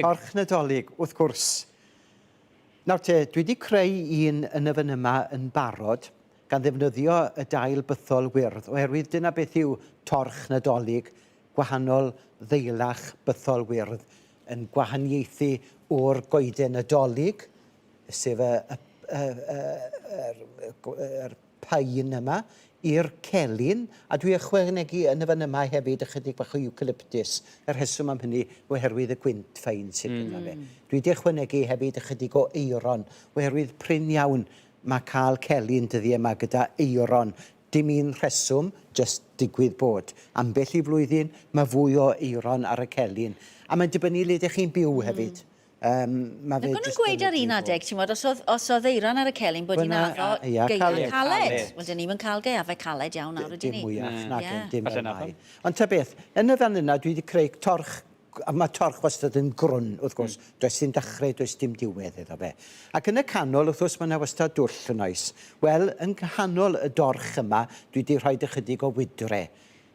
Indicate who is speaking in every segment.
Speaker 1: Torch Nadolig, wrth gwrs. Nawr te, dwi wedi creu un yn y fan yma yn barod, gan ddefnyddio y dail bythol wyrdd, oherwydd dyna beth yw torch Nadolig, gwahanol ddeilach bythol wyrdd yn gwahaniaethu o'r goeden Nadolig, sef y, y, y, y, y, y, pain yma i'r celyn, a dwi ychwanegu yn y fan yma hefyd ychydig bach o eucalyptus. Y rheswm am hynny oherwydd y gwynt ffein sydd mm. gyda fe. Dwi wedi ychwanegu hefyd ychydig o eiron, oherwydd prin iawn mae cael celyn dyddiau yma gyda eiron. Dim un rheswm, jyst digwydd bod. Ambell i flwyddyn, mae fwy o eiron ar y celyn. A mae'n dibynnu le ydych chi'n byw hefyd.
Speaker 2: Um, ma fe Ac o'n nhw'n gweud ar un adeg, ti'n gwybod, os oedd, os oedd eiran ar y celyn bod hi'n addo gaeaf caled. caled. Wel, dyn ni'm yn cael gaeafau caled iawn nawr, ydyn ni?
Speaker 1: Dim mwyach, na, yeah. dim fel mai. Ond ta beth, yn y fan yna, dwi wedi creu torch, a mae torch wastad yn grwn, wrth gwrs. Mm. Does dim dechrau, does dim diwedd iddo fe. Ac yn y canol, wrth gwrs, mae yna wastad dwll yn oes. Wel, yn nghanol y dorch yma, dwi wedi rhoi ychydig o wydre.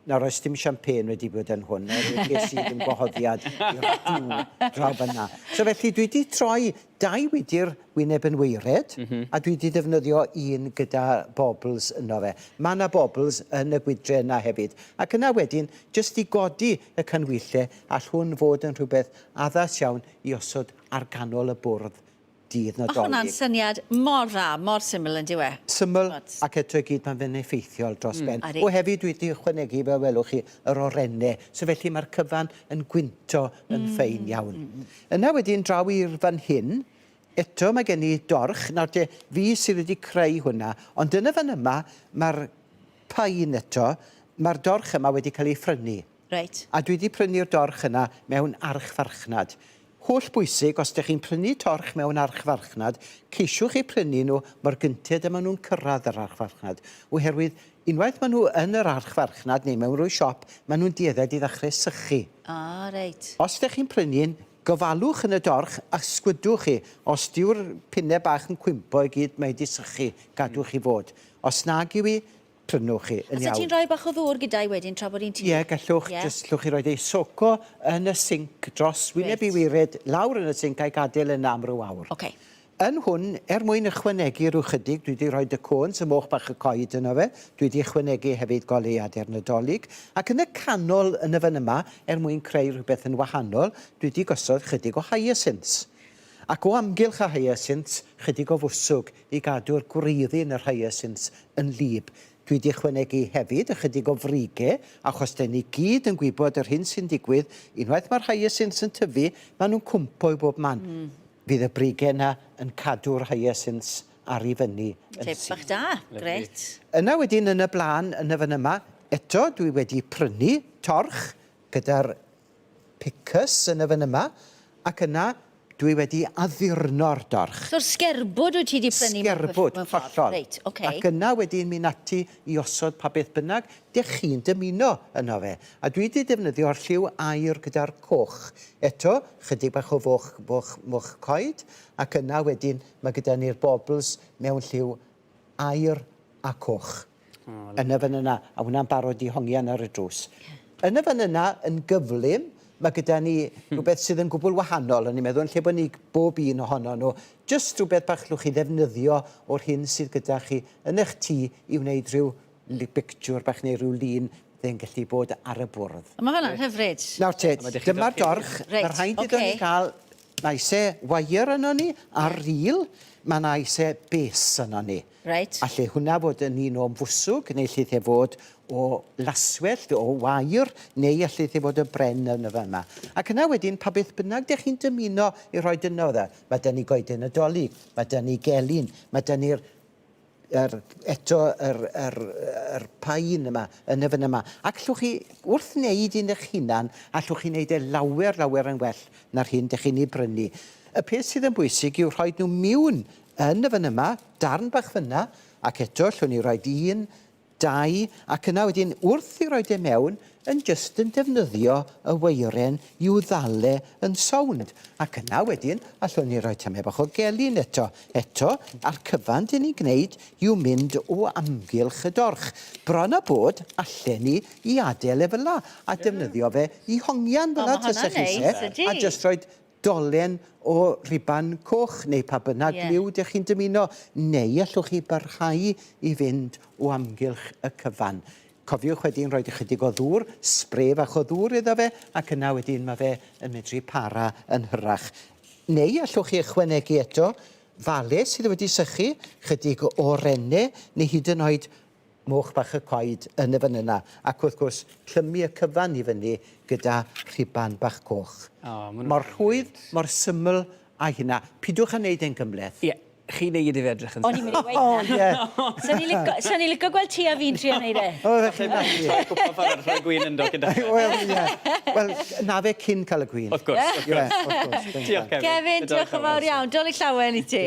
Speaker 1: Nawr, oes dim champagne wedi bod yn hwn, oherwydd ges i ddim gwahoddiad i'r dŵ draw fan'na. So felly dwi 'di troi dau wydr wyneb yn waered, mm -hmm. a dwi 'di ddefnyddio un gyda bobbles yno fe. Mae yna bobbles yn y gwydre yna hefyd. Ac yna wedyn, jyst i godi y canhwyllau, all hwn fod yn rhywbeth addas iawn i osod ar ganol y bwrdd dydd
Speaker 2: Nadolig. Mae hwnna'n syniad mor dda, mor syml yn dyw e?
Speaker 1: Syml, ac eto i gyd mae'n fe'n effeithiol dros mm. ben. O hefyd dwi wedi ychwanegu, fel welwch chi, yr orenne. So felly mae'r cyfan yn gwynto yn mm. ffein iawn. Mm. Yna wedyn draw i'r fan hyn, eto mae gen i dorch. Nawr te, fi sydd wedi creu hwnna, ond yn y fan yma, mae'r pain eto, mae'r dorch yma wedi cael ei phrynu.
Speaker 2: Reit.
Speaker 1: A dwi 'di prynu'r dorch yna mewn archfarchnad. Holl bwysig, os dych chi'n prynu torch mewn archfarchnad, ceisiwch eu prynu nhw mor gynted â maen nhw'n cyrraedd yr archfarchnad, oherwydd unwaith maen nhw yn yr archfarchnad neu mewn rhyw siop, maen nhw'n duedded i ddechrau sychu.
Speaker 2: Ah, reit.
Speaker 1: Os dych chi'n prynu un, gofalwch yn y dorch a sgwydwch chi. Os dyw'r pinnau bach yn cwympo i gyd, mae 'di sychu, gadwch i fod. Os nag yw hi, prynwch chi, yn
Speaker 2: iawn. A sa ti'n rhoi bach o ddŵr gyda'i wedyn tra bod hi'n tynnu?
Speaker 1: Ie, gallwch, yeah. jyst llwch chi roed ei soco yn y sinc dros wyneb i wired, lawr yn y sinc a'i gadael yna am ryw awr.
Speaker 2: Okay.
Speaker 1: Yn hwn, er mwyn ychwanegu rhyw chydig, dwi wedi rhoi y cones, y moch bach y coed yno fe, dwi wedi ychwanegu hefyd goleuadau'r Nadolig, ac yn y canol yn y fan yma, er mwyn creu rhywbeth yn wahanol, dwi wedi gosod chydig o hyacinths. Ac o amgylch y hyacinths, chydig o fwswg i gadw'r gwreiddyn yr hyacinths yn wlyb. Dwi 'di ychwanegu hefyd ychydig o frige, achos 'den ni gyd yn gwybod yr hyn sy'n digwydd, unwaith mae'r hyacinths yn tyfu, maen nhw'n cwmpo i bob man. Mm. Fydd y brige yna yn cadw'r hyacinths ar i fyny
Speaker 2: yn syth. Tip bach da, grêt.
Speaker 1: Yna wedyn yn y blaen, yn y fan yma, eto dwi wedi prynu torch gyda'r Picus yn y fan yma, ac yna dwi wedi addurno'r dorch.
Speaker 2: So'r sgerbwd wyt ti 'di prynu mewn
Speaker 1: Sgerbwd,
Speaker 2: mewn ffordd.
Speaker 1: hollol.
Speaker 2: Reit, ocê.
Speaker 1: Ac yna wedyn mynd ati i osod pa beth bynnag dych chi'n dymuno yno fe. A dwi 'di defnyddio'r lliw aur gyda'r coch. Eto, chydig bach o foch, foch, moch coed, ac yna wedyn mae gyda ni'r baubles mewn lliw aur a coch. Oh, yn y fan yna, a hwnna'n barod i hongian ar y drws. Yn y fan yna, yn gyflym, mae gyda ni rhywbeth sydd yn gwbl wahanol, o'n i'n meddwl, yn lle bod ni bob un ohono nhw, jyst rhywbeth bach llwch chi ddefnyddio o'r hyn sydd gyda chi yn eich tŷ i wneud rhyw bictiwr bach neu rhyw lun fe'n gallu bod ar y bwrdd.
Speaker 2: Mae hwnna'n hyfryd.
Speaker 1: Nawr te, dyma'r dorch.
Speaker 2: Reit,
Speaker 1: Mae rhaid iddo ni gael, mae eisiau wire yno ni, a reel, mae yna eisiau base yno ni.
Speaker 2: Reit.
Speaker 1: Alle hwnna fod yn un o fwswg, neu allith e fod o laswellt, o wair, neu allith e fod o bren yn y fan yma. Ac yna wedyn, pa beth bynnag dych chi'n dymuno i roi yno dda. Mae 'da ni goeden Nadolig, mae 'da ni gelyn, mae 'da ni'r yr, eto yr, yr, yr pain yma, yn y fan yma. Ac allwch chi, wrth wneud un eich hunan, allwch chi wneud e lawer, lawer yn well na'r hyn dych chi'n ei brynu. Y peth sydd yn bwysig yw rhoi nhw miwn yn y fan yma, darn bach fyna, ac eto allwn ni roed un, dau, ac yna wedyn wrth i roed e mewn, yn jyst yn defnyddio y weiren i'w ddal e yn sownd. Ac yna wedyn, allwn ni roi tamed bach o gelyn eto. Eto, a'r cyfan dyn ni'n gwneud yw mynd o amgylch y dorch. Bron a bod, allen ni i adael e fel 'na, a defnyddio fe i hongian fel 'na
Speaker 2: O, ma' hwnna'n
Speaker 1: tasech chi
Speaker 2: neis,
Speaker 1: isie,
Speaker 2: ydi.
Speaker 1: a jyst rhoid dolen o ruban coch neu pa bynnag yeah. liw dych chi'n dymuno, neu allwch chi barhau i fynd o amgylch y cyfan. Cofiwch wedyn rhoi ychydig o ddŵr, spray fach o ddŵr iddo fe, ac yna wedyn mae fe yn medru para yn hyrach. Neu allwch chi ychwanegu eto fale sydd wedi sychu, chydig o rene, neu hyd yn oed moch bach y coed yn y fan yna. Ac wrth gwrs, clymu y cyfan i fyny gyda rhuban bach coch.
Speaker 3: Oh,
Speaker 1: mor rhwydd, mor syml a hynna. Pidwch â wneud e'n gymhleth.
Speaker 3: Ie, chi'n neud i fe edrych yn
Speaker 2: O'n i'n mynd i weud
Speaker 1: O,
Speaker 2: na.
Speaker 1: ie.
Speaker 2: Sa'n i lico, sa'n i lico gweld ti a fi'n trio neud e.
Speaker 1: O, felly na chi.
Speaker 3: Cwpan ffordd rhoi gwin ynddo gyda.
Speaker 1: Wel, ie. Wel, na fe cyn cael y gwin.
Speaker 3: Wrth gwrs, wrth
Speaker 1: Ie,
Speaker 3: gwrs.
Speaker 1: wrth gwrs.
Speaker 3: Diolch, Kevin.
Speaker 2: Kevin, diolch yn fawr iawn. Dolig llawen i ti.